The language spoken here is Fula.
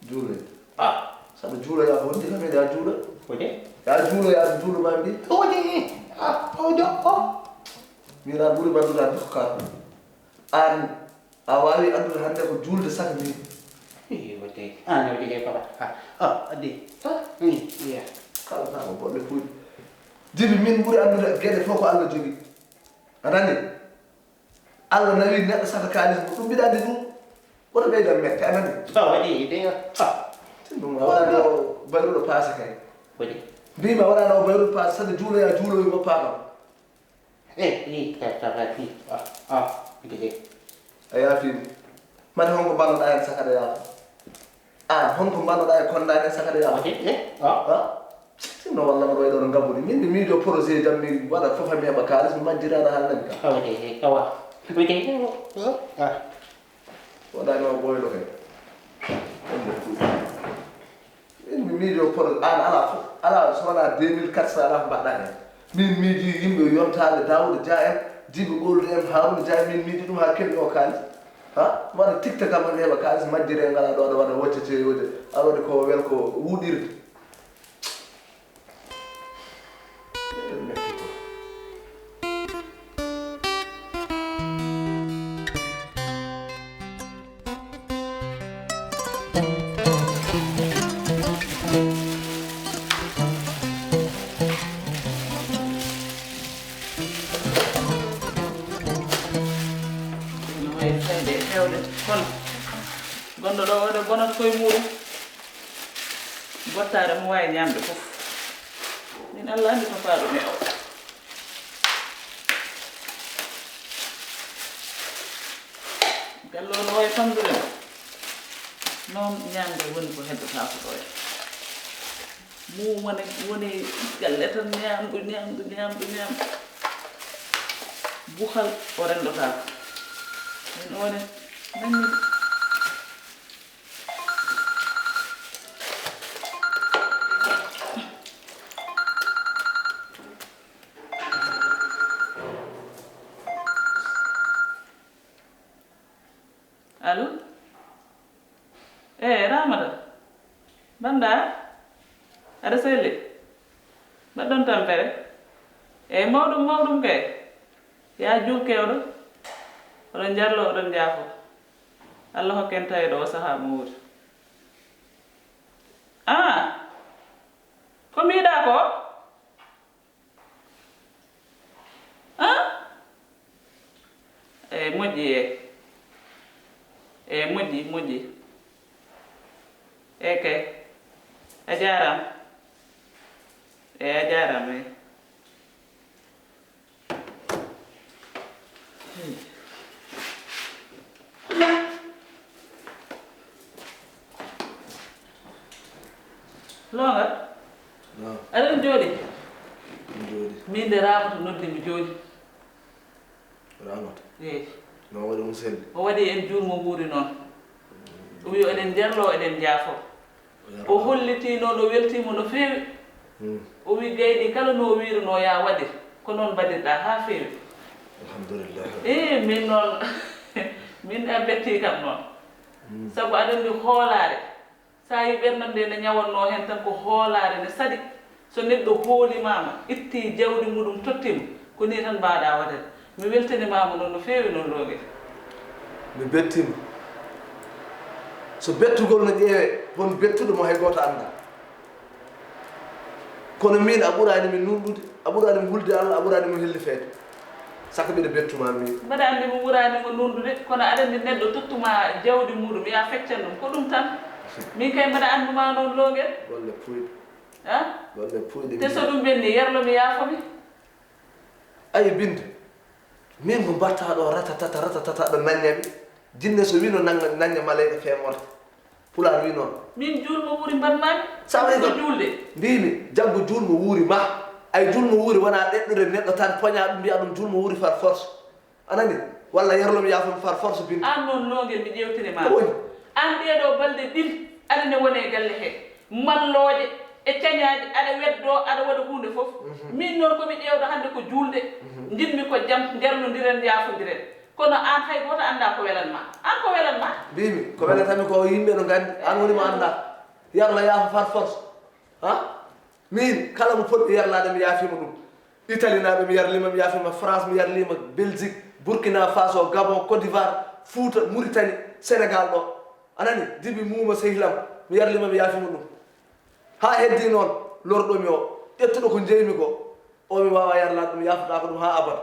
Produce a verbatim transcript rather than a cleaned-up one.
Juule. Ah, saɗa juula ya honde kam ya juula. Oje? Ya juula ya juula ma mbi. Oje. Ah, ojo. Oh. Mi ra buri bandu da duka. An a wawi andude hande ko julde saka ni. Iyo, wate. An wate je papa. Ah, ah, adi. Ah, iya. Kala na ko bolle puuji. Jibi min buri andude gede fof ko Allah jogi. A nani? Allah nawi neɗɗo saka kaalis mo ɗum mbiɗa andi ɗum. Woto ɓeydan mette, a nani? Ah, wate ide. Ah. Tinno ma wala no bayruɗo paasa kay. Wate. Mbima wala no bayruɗo paasa saka juuloya juulowi mo paakam. Eh, ni, ta, ta, ta, ni. Ah, ah, ide. A yaafini. Mate honko mbannoɗa hen sakade yaafo? An honko mbannoɗa e kondaɗe sakade yaafo? Wate, eh, ah. Ah. Sinno walla mboɗo wayi ɗon ngabbude. Min mi miijo projet jam mi waɗa fof mi heɓa kaalis mi majjiraɗo haalnami kam. Wate, eh, kawa. Wate, eh, ah. Waɗani o ɓooyɗo kay. Min mi miijo projet an ala fof. Ala so wona deux mille quatre cents ala ko mbaɗɗa hen. Min miiji yimɓe yontaɓe Daouda Dia en, Djiby Ɓolde en, Harouna Dia en, min miiji ɗum ha keɓi o kaalis. Ha? Waɗa tikta kam mi heɓa kaalis majjere ngala ɗo aɗa waɗa wocce ceyoje. Aɗa waɗi ko wel ko wuɗirde. Gonɗo ɗo oɗo bonata koye muɗum. Bottaare mo wawi ñamde fof. Min Allah andi to faaɗumi o. Gallo no wawi famdude mo. Noon ñamde woni ko heddotako ɗo e. Mum woni woni galle tan ñamdu ñamdu ñamdu ñamdu. Buhal o rendotako. Min one nanni. Allo? Eh, Ramata. Banda? Aɗa selli? Mbaɗɗon tampere? Eh, mawɗum, mawɗum kay. Ya juul kewɗo. Oɗon jarlo, oɗon jaafo. Allah hokken taweɗo o saha mo wuuri. Ah! Ko mbiɗa ko? Ah? Eh, moƴƴi, eh. Eh, moƴƴi, moƴƴi. Eh, kay. A jaaraama. Eh, a jaaraama, eh. Longa? Naam. Aɗa jooɗi? Mi jooɗi. Min de Ramata noddi mi jooɗi. Ramata? Eey. No waɗi on selli? O waɗi en juul mo wuuri noon. O wi eɗen njarlo, eɗen njaafo. O yarama. O holliti noon o weltiima no feewi. Hmm. O wi gaydi kala no o wiiruno ya waɗir. Ko noon mbaɗirɗa haa feewi. Alhamdulillah. Eey, min noon, min a betti kam noon. Hmm. Sabu aɗa anndi hoolaare. So a yii ɓernde nde ne ñawannoo heen tan ko hoolaare ne saɗi. So neɗɗo hoolimaama, ittii jawdi muɗum tottii mo, ko nii tan mbaawɗaa waɗde. Mi weltanimaama noon no feewi noon Looge. Mi bettiima. So bettugol no ƴeewee, won bettuɗo mo hay gooto anndaa. Kono miin a ɓuraani mi nuunɗude, a ɓuraani mi hulde Allah, a ɓuraani mi hellifeede. Saka mbiɗa bettuma miin. Mbaɗa anndi mi ɓuraani mo nuunɗude, kono aɗa anndi neɗɗo tottuma jawdi muɗum, ya feccan ɗum, ko ɗum tan. Min kay mbaɗa annduma noon Looge. Golle puyɗe. Ah? Golle puyɗe. Te so ɗum ɓenni, yerlo mi yaafo mi. Ayi binde, min ko mbatta ɗo ratatata, ratatata ɗo nanña mi. Jinne so wino nanga, nanña maleyka feemorde. Pulaar wi noon. Min juul mo wuuri mbaɗ maami. Sa waɗi ko juulde. Mbimi, jaggu juul mo wuuri ma. Ay juul mo wuuri wona ɗeɗɗude neɗɗo tan poña ɗum mbiya ɗum juul mo wuuri par force. A nani? Walla yerlo mi yaafo mi par force binde. Aan noon Loogel mi ƴeewtine ma. Ko woni? Aan ɗee ɗoo balɗe ɗiɗi aɗa ne wone galle he. Mallooje e cañaaji aɗa weddoo aɗa waɗa huunde fof. Mhm. Min noon ko mi ƴeewɗo hannde ko juulde. Mhm. Njiɗmi ko jam, njarlondiren, yaafondiren. Kono aan, hay gooto anndaa ko welan ma. Aan, ko welan ma? Mbimi, ko welatami ko yimɓe no nganndi, aan woni mo anndaa. Yarla yaafa par force. Ha? Min, kala mo potmi yarlaade, mi yaafiima ɗum. Italie naaɓe, mi yarliima, mi yaafiima. France, mi yarliima. Belgique, Burkina Faso, Gabon, Côte d'Ivoire, Fouta, Mauritanie, Sénégal ɗo. A nani? Dibi, Muuma, Sehil am, mi yarliima, mi yaafiima ɗum. Haa heddii noon lorɗo mi o, ƴettuɗo ko njeyi-mi ko, o mi waawaa yarlaade ɗum, yaafataako ɗum haa abada.